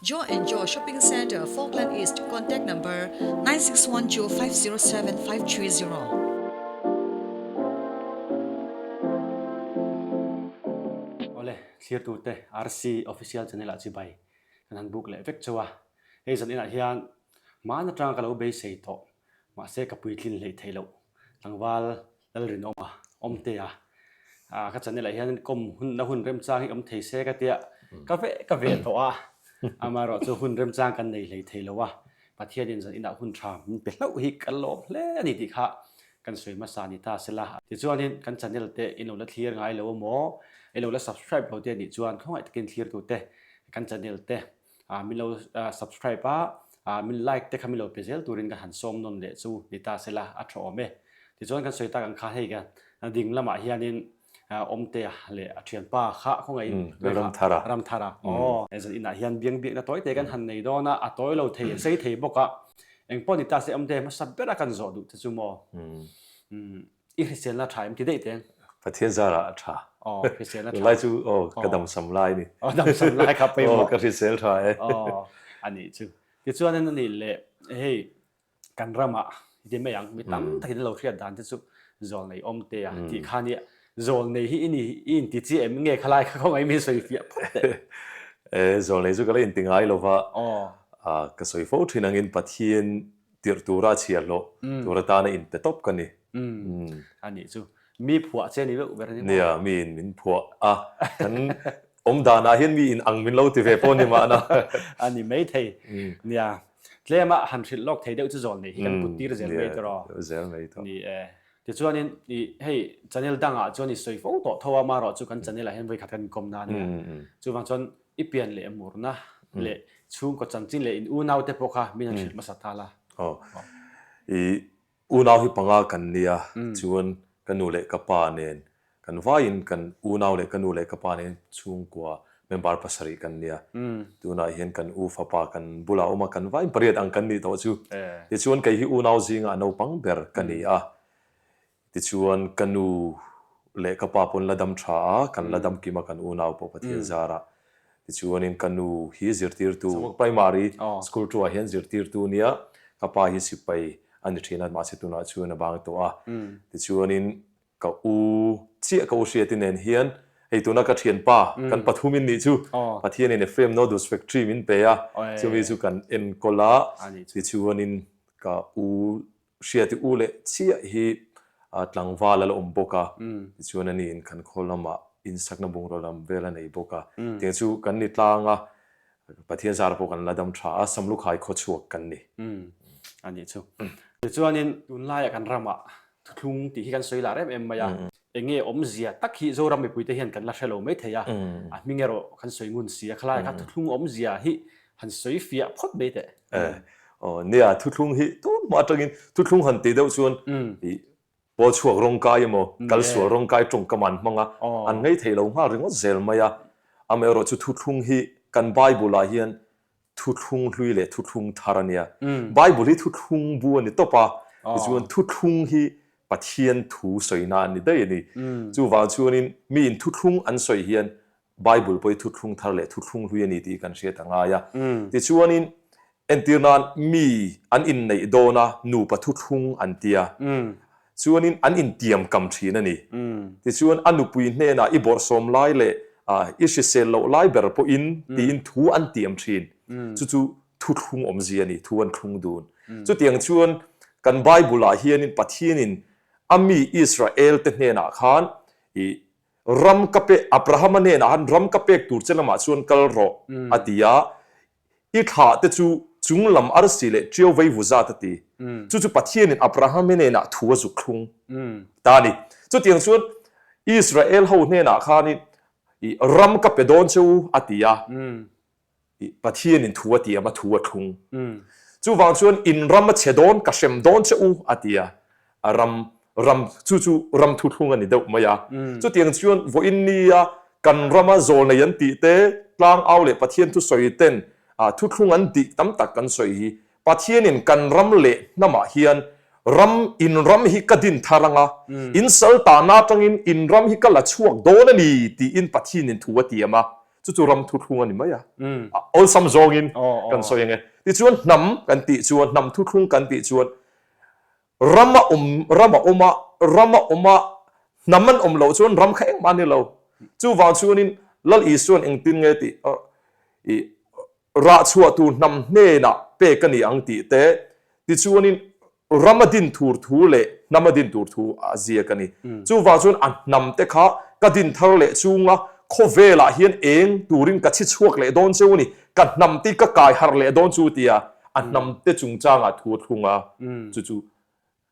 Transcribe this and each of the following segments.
Joe and Joe Shopping Centre, Falkland East, Contact Number, 9612 507 530. Awle, thlirtute RC Official Channel ah chibai kan han buk leh vek chauh a. Hei zan inah hian hmaan atanga ka lo beisei tawh, mahse ka puitlin hleih theih loh tlangval Lalrinawma, Awmtea, ka channel ah hian kawm hunna hun remchang hi awm thei se ka tia ka ve ka ve tawh a, amaherawh chu hun remchang kan nei hlei thei lo a, Pathianin zan inah hun tha min pe hlauh hi ka lawm hle a ni tih kha kan sawi hmasa ni ta sela. Tichuanin kan channel te in lo la thlir ngai lo emaw, i lo la subscribe lo te anih chuan khawngaih takin thlirtute kan channel te min lo subscribe a, min like te kha min lo pe zel turin ka han sawm nawn leh chu ni ta sela a tha awm e. Tichuan kan sawi tak ang khan hei ka ding lamah hianin Awmtea leh a thianpa kha khawngaihin Ramthara Ramthara aw zan inah hian biang biakna tawi te kan han nei dawn a, a tawi lo thei a sei thei bawk a, engpawh ni ta se Awmtea hmasa bera kan zawh duh te chu maw I hriselna tha em ti daih teng? Pathian zarah a tha. Aw, hriselna tha. Lai chu aw, ka damsam lai ni. Aw, damsam lai kha pawimawh. Aw, ka hrisel tha e. Aw, a nih chu. Tichuanin a nih leh hei kan ramah i ti mai ang, mi tam takin an lo hriat dan te chu zawlnei awm te a tih kha nia. Zawlnei hi i ni, i inti chiah em nge khalai kha khawngaih min sawi fiah phawt teh. E, zawlnei chu ka la inti ngai lo va. Aw. Ka sawi fo thin angin Pathian Tirh tura chhia hlawh tur atana inpe tawp ka ni. A nih chu. Mi phuah che ni deuh ber a ni maw? Nia, mi in min phuah a. Kan awm danah hian mi in ang min lo ti ve pawh ni mahna. A ni maithei. Nia, tlema han hrilh lawk thei deuh chu zawl nei hi kan put tir zel mai tawh rawh. Nia, zel mai tawh. Ni e. Tichuanin i hei channel dangah chuan i sawi fo tawh tho a, amaherawh chu kan channel ah hian vawikhat kan inkawm na a nia. Chuvang chuan I pian leh murna leh chhungkaw chanchin leh in unau te pawh kha min han hrilh hmasa ta la. Aw. I unau hi panga kan nia, chuan ka nu leh ka pa nen kan vaiin kan unau leh ka nu leh ka pa nen chhungkua member pasarih kan nia. Tunah hian kan u fapa kan bulah awm a, kan vaiin pariat ang kan nih tawh chu. Tichuan kei hi unau zinga a naupang ber ka ni a, Tichuan, ka nu leh ka pa pawn la dam tha a, kan la dam kim a kan unau pawh Pathian zar a. Tichuanin ka nu hi zirtirtu, Primary School two ah hian zirtirtu nia, ka pa hi sipai a ni thin a, mahse tunah chuan a bang tawh a. Tichuanin ka u chiah ka u hriati nen hian hei tuna ka thianpa kan pathumin nih chu Pathianin Ephraim Noodles Factory min pe a, chumi chu kan enkawl a, tichuanin ka u Hriati u leh chiah hi tlangval a la awm bawk a, tichuan ani in kan khaw lamah insakna bungraw lam vel a nei bawk a. Tiang chu kan ni tlang a, Pathian zara pawh kan la dam tha a, Samlukhai khaw chhuak kan ni. A nih chu. Tichuanin tunlaiah kan ramah thuthlung tih hi kan sawi lar em em mai a, Enge awmzia tak hi Zoram mipuite hian kan la hre lo mai thei a, a hming erawh kan sawi ngun si a, khalai kha thuthlung awmzia hi han sawi fiah phawt mai teh. E, aw nia, thuthlung hi tun hma atangin thuthlung han tih deuh chuan i pawl chhuak rawngkai emaw, kal sual rawngkai tawngkam an hmang a, an ngei thei lo nghal ringawt zel mai a. Amaherawh chu thuthlung hi kan Bible ah hian thuthlung hlui leh thuthlung thar a nia. Bible hi thuthlung bu a ni tawp a, tichuan thuthlung hi Pathian thu sawina a ni daih a ni. Chuvang chuanin miin thuthlung an sawi hian Bible pawh hi thuthlung thar leh thuthlung hlui a ni tih kan hriat a ngai a. Tichuanin entir nan mi an inneih dawn a, nupa thuthlung an tia. Chuanin an intiam kam thin a ni. Tichuan a nupui hnenah i bawrhsawm lai leh i hrisel loh lai ber pawhin tiin thu an tiam thin. Chu chu thuthlung awmzia a ni, thu an thlung dun. Chutiang chuan kan Bible-ah hianin Pathianin a mi Israel-te hnenah khan i ram ka pe, Abrahama hnenah khan ram ka pek tur che lamah chuan kal rawh a ti a, I thlah te chu chung lam arsi leh ṭiau vei vu zat a ti. Chu chu Pathianin Abraham hnenah thu a zuk thlung ta a ni. Chutiang chuan Israel ho hnenah khanin i ram ka pe dawn che u a ti a, i Pathianin thu a tiam a, thu a thlung. Chuvang chuan in ram a che dawn, ka hrem dawn che u a ti a, a ram ram chu chu ram thuthlung a ni deuh mai a. Chutiang chuan vawiin nia kan rama zawlnei an tih te, tlangau leh Pathian thusawi ten thuthlung an tih tam tak kan sawi hi Pathianin kan ram leh hnamah hian ram in ram hi ka din thar anga, in sal tahna atangin in ram hi ka la chhuak dawn a ni tiin Pathianin thu a tiam a. Chu chu ram thuthlung a ni mai a. Awlsam zawngin kan sawi ang e. Tichuan hnam kan tih chuan, hnam thuthlung kan tih chuan ram a awm, ram a awm a, ram a awm a, hnam an awm loh chuan ram kha engmah a ni lo. Chuvang chuanin Lal Isua'n engtin nge tih i rah chhuah tur hnam hnenah pek a ni ang tih te, tichuanin ram a din tur thu leh hnam a din tur thu a ziak a ni. Chuvang chuan a hnam te kha ka din thar leh chunga khawvelah hian eng turin ka chhi chhuak leh dawn cheu a ni, ka hnam te ka kai harh leh dawn chu tia a hnam te chungchangah thu a thlung a, chu chu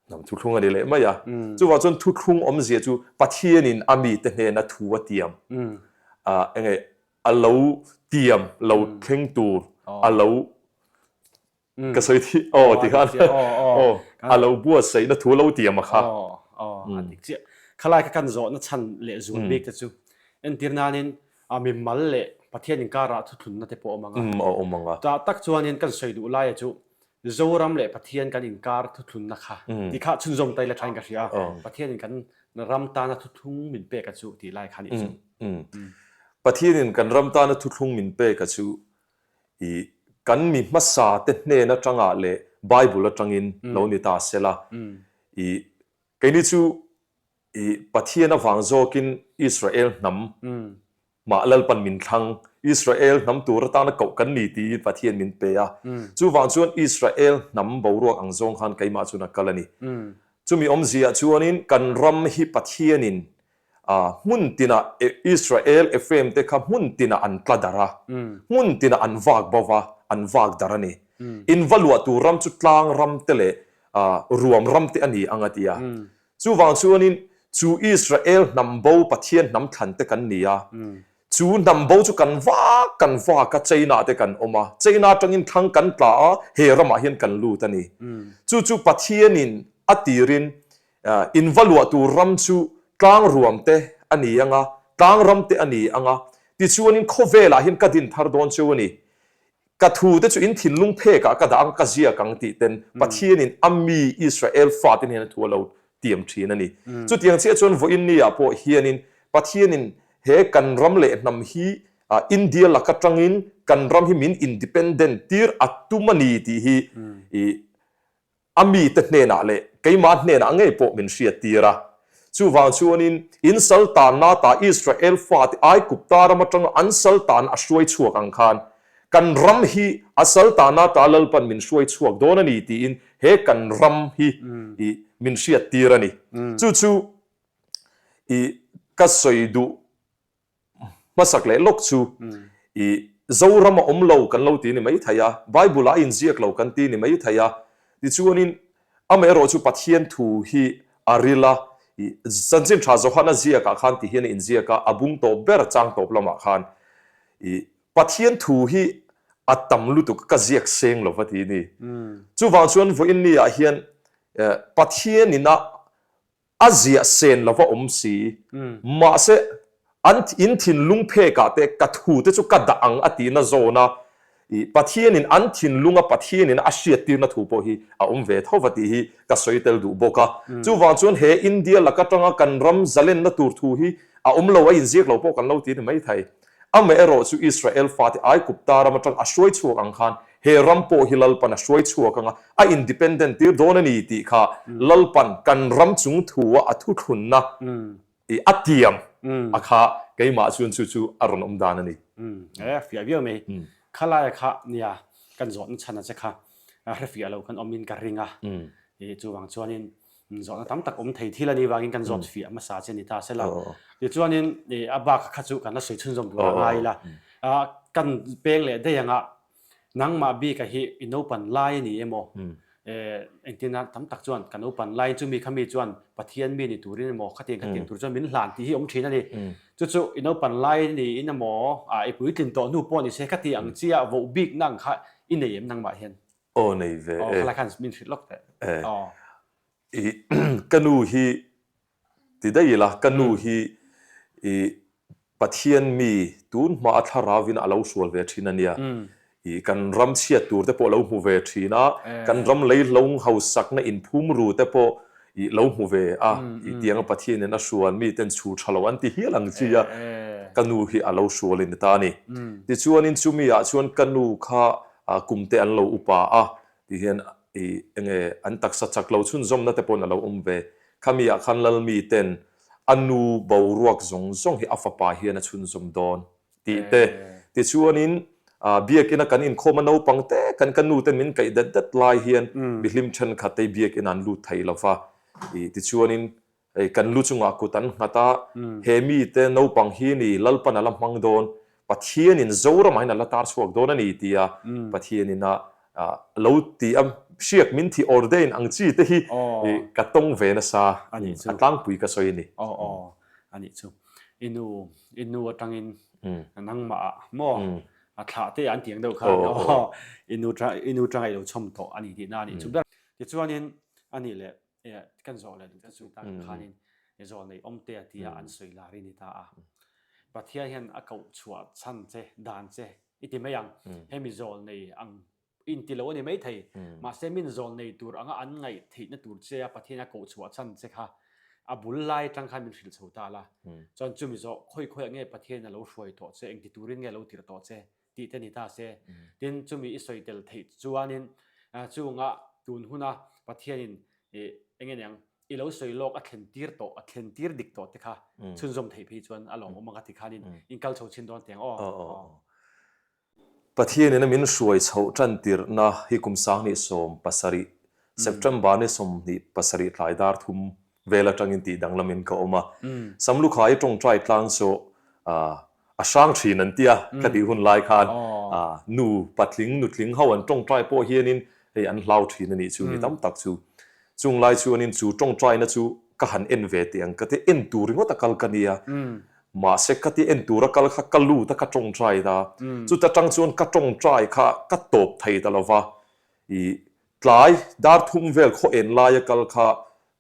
hnam thuthlung a ni leh mai a. Chuvang chuan thuthlung awmzia chu Pathianin a mite hnena thu a tiam a, enge a lo tiam lo thleng tur a lo ka sawi thi aw ti khan aw a lo buatsaihna thu lo tiam a kha. Aw a dik chiah. Khalai kha kan zawhna chhan leh zual bik te chu entir nanin a mimal leh Pathian inkarah thuthlunna te pawh a awm ang a. A awm ang a. Tah tak chuanin kan sawi duh laia chu Zoram leh Pathian kan inkar thuthlunna kha tih kha chhunzawm ta ila thain ka hria a. Pathianin kan ram tana thuthlung min pek a chu tih lai kha nih chu. Pathianin kan ram tana thuthlung min pek a chu i kan mi hmasa te hnen atangah leh Bible atangin lo ni ta sela i keini chu i Pathian avang zawkin Israel hnam mah Lalpan min thlang Israel hnam tur atana koh kan ni tiin Pathian min pe a chuvang chuan Israel hnam boruak ang zawng khan keimah chuan a kal a ni. Chumi awmziah chuanin kan ram hi Pathianin A hmun tinah Israel Ephraim te kha hmun tinah an tla darh a, hmun tinah an vak bo va, an vak darh a ni. In va luah tur ram chu tlang ram te leh ruam ram te a ni ang a ti a. Chuvang chuanin chu Israel hnam bo Pathian hnam thlan te kan ni a, chu hnam bo chu kan vak kan vak a, China te kan awm a, China atangin thlang kan tla a, he ramah hian kan lut a ni. Chu chu Pathianin a tirin In va luah tur ram chu tlang ruam te a ni ang a, tlang ram te a ni ang a, tichuanin khawvelah hian ka din thar dawn cheu a ni. Ka thu te chu in thinlung phekah ka dah ang, ka ziak ang tih ten Pathianin a mi Israel fate nen a thu a lo tiam thin a ni. Chutiang chiah chuan vawiin ni ah pawh hianin Pathianin he kan ram leh hnam hi India lak atangin kan ram hi min independent tir a tum a ni tih hi i A mite hnenah leh keimah hnenah ngei pawh min hriattir a. Chuvang chuanin, in saltanna ta Israel fate Aigupta ram atanga an saltan a hruai chhuak ang khan, kan ram hi a saltanna ta Lalpan min hruai chhuak dawn a ni tiin he kan ram hi i min hriattir a ni. Chu chu i ka sawi duh Hmasak leh lawk chu i Zoram a awm lo kan lo ti ni mai thei a, Bible ah a inziak lo kan ti ni mai thei a, tichuanin amaherawh chu Pathian thu hi a ril a, i Chanchin Tha Johana ziakah khan ti hian a inziak a, a bung tawp ber chang tawp lamah khan i Pathian thu hi a tam lutuk ka ziak seng lo va ti ni. Chuvang chuan vawiin ni ah hian Pathianin a A ziah sen lova awm si. Mahse, an in thinlung phekah te ka thu te chu ka dah ang a tihna zawn a, i Pathianin an thinlunga Pathianin a hriattirna thu pawh hi a awm ve tho va tih hi ka sawi tel duh bawk a. Chuvang chuan he India lak atanga kan ram zalenna tur thu hi a awm lo, a inziak lo pawh kan lo ti ni mai thei. Amaherawh chu Israel fate Aigupta ram atang a hruai chhuak ang khan he ram pawh hi Lalpan a hruai chhuak ang a, a independent tir dawn a ni tih kha Lalpan kan ram chung thua a thuthlunna i a tiam a kha keimah chuan chu chu a rawn awm dan a ni. E, fiah viau mai. Khalaia kha nia kan zawhna chhan a che kha hre fiah lo kan awmin ka ring a. I chuvang chuanin Zawhna tam tak awm thei thil a nih vangin kan zawt fiah hmasa che ni ta sela. Tichuanin a bak kha chu kan la sawi chhunzawm tur a ngai ila. Kan peng leh daih anga nangmah bika hi i naupan lai a ni emaw engtin a tam tak chuan ka naupan laiin chumi kha mi chuan Pathian mi ni turin emaw khatiang khatiang tur chuan min hlan tih hi awm thin a ni. Chu chu i naupan lai niin emaw i puitlin tawh hnu pawh ni se khati ang chia voh bikna ang kha i nei em nangmah hian? Aw nei ve e. Aw khalai khan min hrilh lawk teh. E. I ka nu hi ti daih ila ka nu hi i Pathian mi tun hma a thlarau in a lo hrual ve thin a nia. I kan ram chhiat tur te pawh a lo hmu ve thin a, kan ram leihlawng hausakna inphum ru te pawh i lo hmu ve a, i tianga Pathian in a hrual mi ten chhu tha lo an ti hial ang chi a. Ka nu hi a lo hrual in ta a ni. Tichuanin chumi ah chuan ka nu kha kum te an lo upa a, ti hian i enge an taksa chak lo chhunzawmna te pawhin a lo awm ve. Khami ah khan Lalmi ten a nu boruak zawng zawng hi a fapa hian a chhunzawm dawn tih te. Tichuanin biakina kan inkhawm a naupang te kan ka nu ten min kaih det det lai hian mihlim thenkhat te biakin an lut thei lo va. Tichuanin Hei kan lu chungah kut an nghat a, he mite naupang hi ni Lalpan a la hmang dawn, Pathianin Zoramah hian a la tar chhuak dawn a ni tia Pathianin a lo ti a, hriak min thih ordain ang chi te hi ka tawng ve nasa, a tlangpui ka sawi a ni. Aw aw a nih chu. I nu, i nu atangin nangmah ah maw a thlah te an tih ang deuh khan i nu i nu tanga i lo chhawm tawh a ni tihna a nih chu ber. Tichuanin a nih leh kan zawh leh duh chu tak khanin zawh nei awm te a tia an sawi lar i ni ta a. Pathian hian a koh chhuah chhan che dan che i ti mai ang. Hemi zawl nei ang in ti lo a ni mai thei. Mahse min zawl nei tur anga an ngaih theihna tur che a Pathian a koh chhuah chhan che kha a bul lai atang khan min hrilh chho ta la. Chuan chumi zawh khawi khawiah nge Pathian a lo hruai tawh che engti turin nge a lo tirh tawh che tih te ni ta se. Tin, chumi i sawi tel theih chuanin chunga tun huna Pathianin eng nge niang i lo sawi lawk a thlen tir tawh, a thlen tir dik tawh te kha chhunzawm theih phei chuan a lawmawm ang a ti khanin in kal chho chhin dawn tiang aw. Pathianin a min hruai chhoh tan tirhna hi kum 2017, September ni 27 tlai dar thum vel atangin tih danglamin ka awm a. Samlukhai tawngtai tlang chu a hrang thin an tia ka tih hun lai khan nu patling nutling ho an tawngtai pawh hianin hei an hlau thin a nih chu mi tam tak chu. Chung lai chuanin chu tawngtaina chu ka han en ve teh ang ka ti en tur ringawt a kal ka nia. Mahse ka ti en tura kal kha ka lut a ka tawngtai ta. Chuta tang chuan ka tawngtai kha ka tawp thei ta lova i Tlai dar thum vel khaw en laia kal kha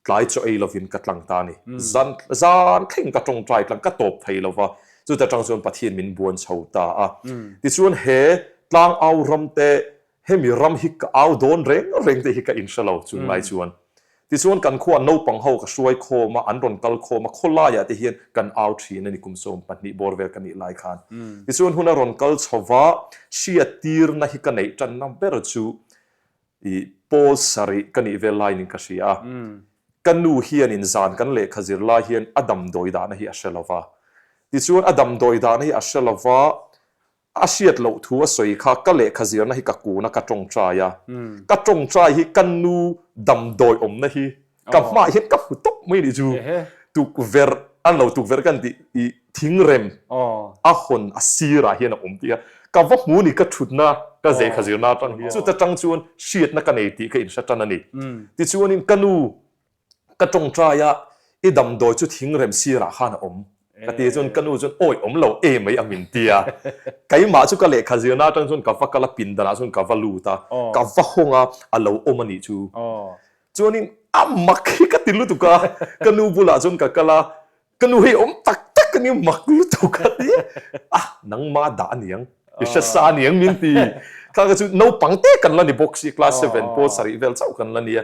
tlai chaw ei lovin ka tlang ta a ni. Zan zan thleng ka tawngtai tlang ka tawp thei lo va, chuta tang chuan Pathian min buan chho ta a. Tichuan he tlang au ram te, hemi ram hi ka au dawn reng reng te hi ka inhre lo chung lai chuan. Tichuan kan khuaa naupang ho ka hruai khawm a, an rawn kal khawm a, khawlaiah te hian kan au thin a ni kum 12 bawr vel ka nih lai khan. Tichuan hun a rawn kal chho va, hriattirna hi ka neih tanna ber chu I pawl sarih ka nih vel laiin ka hria a, ka nu hianin zan kan lehkha zir lai hian a damdawi dahna hi a hre lo va. Tichuan a damdawi dahna hi a hre lo va, a hriat loh thu a sawi kha ka lehkha zirna hi ka kun a, ka tawngtai a. Ka tawngtai hi ka nu damdawi awmna hi Ka hmaah hian ka hmu tawp mai nih chu tukverh an lo tukverh kan tih i thingrem a hawn a sirah hian a awm tih a ka va hmu ni ka thutna ka zehkha zirna atang hian chuta tang chuan hriatna ka nei tih ka inhre tan a ni. Tichuanin ka nu ka tawngtai a i damdawi chu thingrem sirah khan a awm ka ti chuan ka nu chuan awi awm lo e mai a min ti a keimah chu ka lehkha zirna atang chuan ka va kal a pindanah chuan ka va lut a ka va hawng a a lo awm a nih chu. Chuanin a mak hi ka ti lutuk a, ka nu bulah chuan ka kal a, ka nu hei awm tak tak a ni mak lutuk a ti a, nangma dah a niang, i hre sa a niang min ti. Kha ka chu naupang te kan la ni bawk si, class seven pawl sarih vel chauh kan la ni a,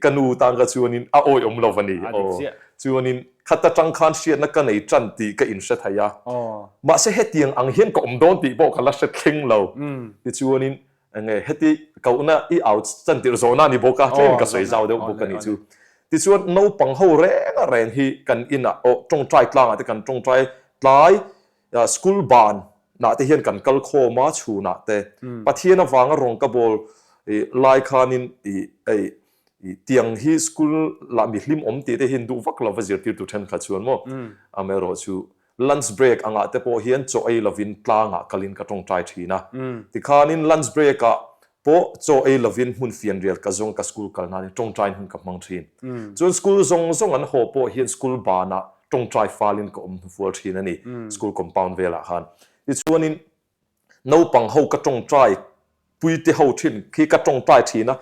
ka nu tan kha chuanin a awihawm lo a ni. Aw, chuanin khat atang khan hriatna ka nei tan tih ka inhre thei a, mahse hetiang ang hian ka awm dawn tih pawh ka la hre thleng lo. Tichuanin Enge heti kohna i au chantir zawhna a ni bawk a, tlem ka sawi zau deuh bawk a nih chu. Tichuan naupang ho reng a reng hi kan inah aw tawngtai tlangah te kan tawngtai tlai school ban nah te hian kan kal khawm a chhunah te Pathian avanga rawng ka bawl lai khanin i ei tiang hi school lah mi hlim awm tih te hian duh vak lova zirtirtu thenkhat chuan maw amaherawhchu Lunch break angah te pawh hian chaw ei lovin tlangah kalin ka tawngtai thin a. Tikhanin lunch break ah pawh chaw ei lovin hmun fianrial ka zawng ka school kal nain tawngtaiin hun ka hmang thin. Chuan school zawng zawng an haw pawh hian school banah tawngtai falin ka awm hnufual thin a ni, school compound velah khan. Tichuanin naupang ho ka tawngtai puite ho thin khi ka tawngtai thin a,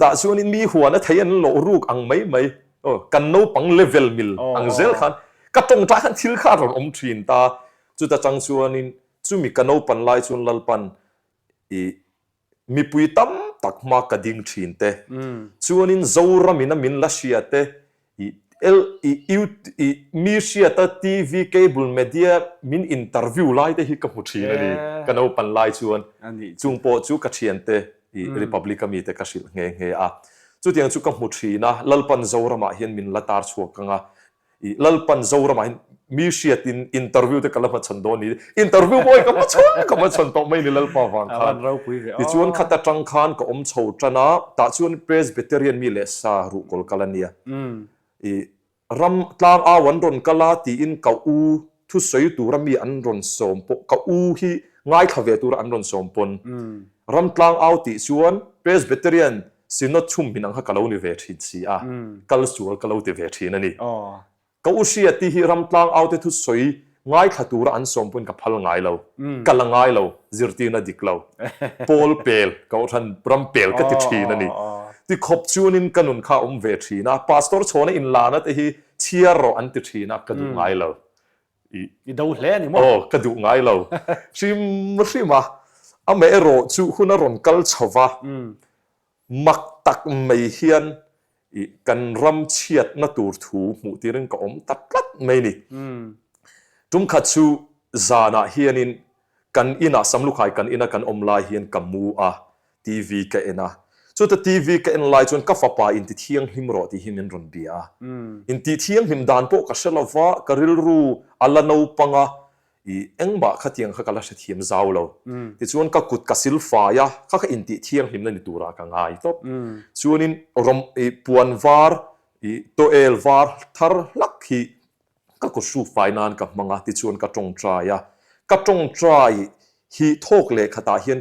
tah chuanin mi huan a thei an lawh ruk ang mai mai, aw kan naupang level mil ang zel khan ka tawngtai khan thil kha a rawn awm thin ta, chuta chang chuanin chumi ka naupan lai chuan Lalpan i mipui tam tak hma ka ding thin te, chuanin Zoramin a min la hria te i. L i U i mi hriata TV cable media min interview lai te hi ka hmu thin a ni ka naupan lai chuan chung pawh chu ka thiante i Republic a mite ka hrilh nghe nghe a. Chutiang chu ka hmu thin a, Lalpan Zoramah hian min la tar chhuak ang a, i Lalpan Zoramah hian mi hriatin interview te ka la hmachhawn dawn ni, interview pawh hi ka hmachhawn ka hmachhawn tawh mai ni Lalpa vang khan. Tichuan khat atang khan ka awm chho tan a, tah chuan Presbyterian mi leh sa ruhkawl kal a nia. I Ram tlang au an rawn kal a tiin ka u thusawi tura mi an rawn sawm pawh ka u hi ngaithla ve tura an rawn sawm pawn ram tlang au tih chuan Presbyterian Synod chhum hmin ang kha ka lo ni ve thin si a, kal sual ka lo ti ve thin a ni. Ka u Hriati hi ram tlang au te thusawi ngaithla tura an sawm pawn ka phal ngai lo, ka la ngai lo, zirtirna dik lo, pawl pel, kohhran ram pel ka ti thin a ni. Ti khawp chuanin ka nun kha a awm ve thin a, Pastor chhawna inlana te hi chhiar rawh an ti thin a, ka duh ngai lo. I do hle a ni maw? Aw, ka duh ngai lo. Hrim hrim a, amaherawh chu hun a rawn kal chho va, Mak tak mai hian i kan ram chhiatna tur thu hmuh tirin ka awm ta tlat mai ni. Tumkhat chu zanah hianin kan inah Samlukhai kan ina kan awm lai hian ka mu a, TV ka en a. Chuta TV ka en lai chuan ka fapa inti thianghlim rawh tih hi min rawn bia a. Inti thianghlim dan pawh ka hre lova, ka rilru a la naupang a, I engmah khatiang kha ka la hrethiam zau lo. Tichuan ka kut ka sil fai a, kha kha intih thianghlimna ni turah ka ngai tawp. Chuanin rawm i puan var i tawel var thar hlak hi ka kut hruk fai nan ka hmang a, tichuan ka tawngtai a. Ka tawngtai hi thawk leh khatah hian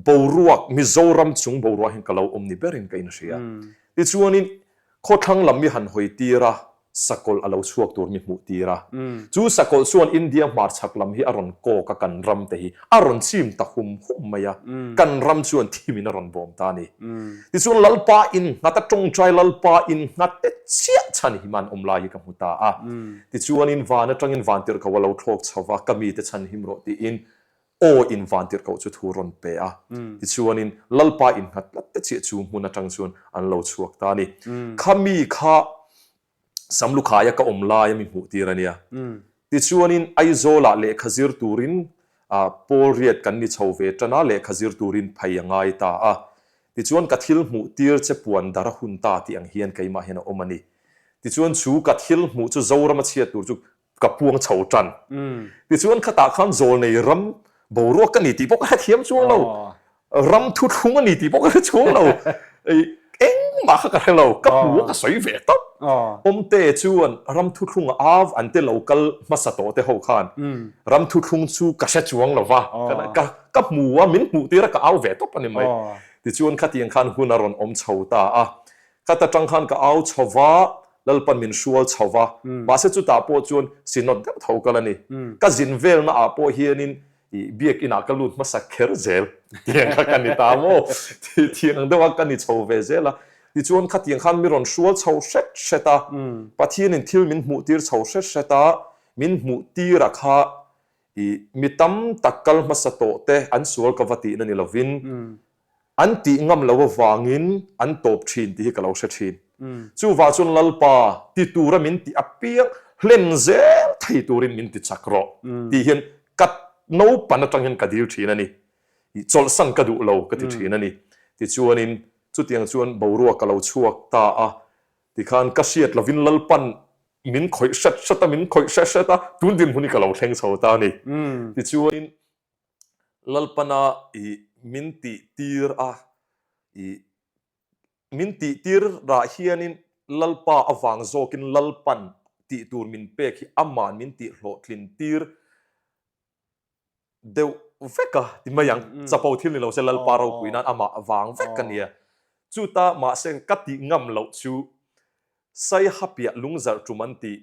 boruak, Mizoram chung boruak hian ka lo awm ni berin ka inhria. Tichuanin khawthlang lam mi han hawi tir a, sakawlh a lo chhuak tur mi hmuh tir a. Chu sakawlh chuan India hmarchhak lam hi a rawn kawk a, kan ram te hi a rawn chim ta hum hum mai a, kan ram chuan thimin a rawn bawm ta a ni. Tichuan Lalpa innghat a tawngtai Lalpa innghat te chiah chhan him an awm lai hi ka hmu ta a. Tichuanin van atangin vantirhkoh a lo thlawk chho va, ka mite chhan him rawh tiin Aw in vantirhkoh chu thu rawn pe a, tichuanin Lalpa innghat tlat te chiah chu hmun atang chuan an lo chhuak ta a ni. Kha mi kha Samlukhaia ka awm laia mi hmuh tir a nia. Tichuanin Aizawlah lehkha zir turin Paul Riat kan ni chho ve tan a, lehkha zir turin phei a ngai ta a. Tichuan ka thil hmuh tir che puan dar a hun ta tih ang hian keimah hian a awm a ni. Tichuan chu ka thil hmuh chu Zorama chhiat tur chu ka puang chho tan. Tichuan khatah khan Zawlnei ram boruak ka ni tih pawh ka hrethiam chuang lo. Ram thuthlung a ni tih pawh ka hre chuang lo. Engmah kha ka hre lo. Ka hmu a ka sawi ve tawp. Awmte chuan ram thuthlung a av an te lo kal hmasa tawh te ho khan ram thuthlung chu ka hre chuang lo va. Ka hmu a, min hmuh tir a ka au ve tawp a ni mai. Tichuan khatiang khan hun a rawn awm chho ta a. Khat atang khan ka au chho va, Lalpan min hrual chho va, mahse chutah pawh chuan synod deuh tho kal a ni. Ka zin velna ah pawh hianin i biak inah ka lut hmasa kher zel tiang kha ka ni ta maw? Thiang ang deuha ka ni chho ve zel a. Tichuan khatiang khan mi rawn hrual chho hret hret a, Pathianin thil min hmuh tir chho hret hret a, min hmuh tir a kha i mi tam tak kal hmasa tawh te an sual ka va tihna ni lovin, An tih ngam lo avangin an tawp thin tih hi ka lo hre thin. Chuvah chuan Lalpa ti tura min tih apiang hlen zel thei turin min ti chak rawh tih hian ka naupan atang hian ka dil thin a ni. Chawlhsan ka duh lo ka ti thin a ni. Tichuanin chutiang chuan boruak ka lo chhuak ta a, tikhan ka hriat lovin Lalpan min khawih hret hret a, min khawih hret hret a, tun dinhmun hi ka lo thleng chho ta a ni. Tichuanin Lalpana i min tih tir a, i min tih tir rah hianin Lalpa avang zawkin Lalpan tih tur min pek hi ama'n min tih hlawhtlin tir deuh vek a ti mai ang. Chapo thil ni lo se Lalpa ropui nan amah vang vek a nia. Chuta mahse ka tih ngam loh chu Saiha piah lungzarh tum an tih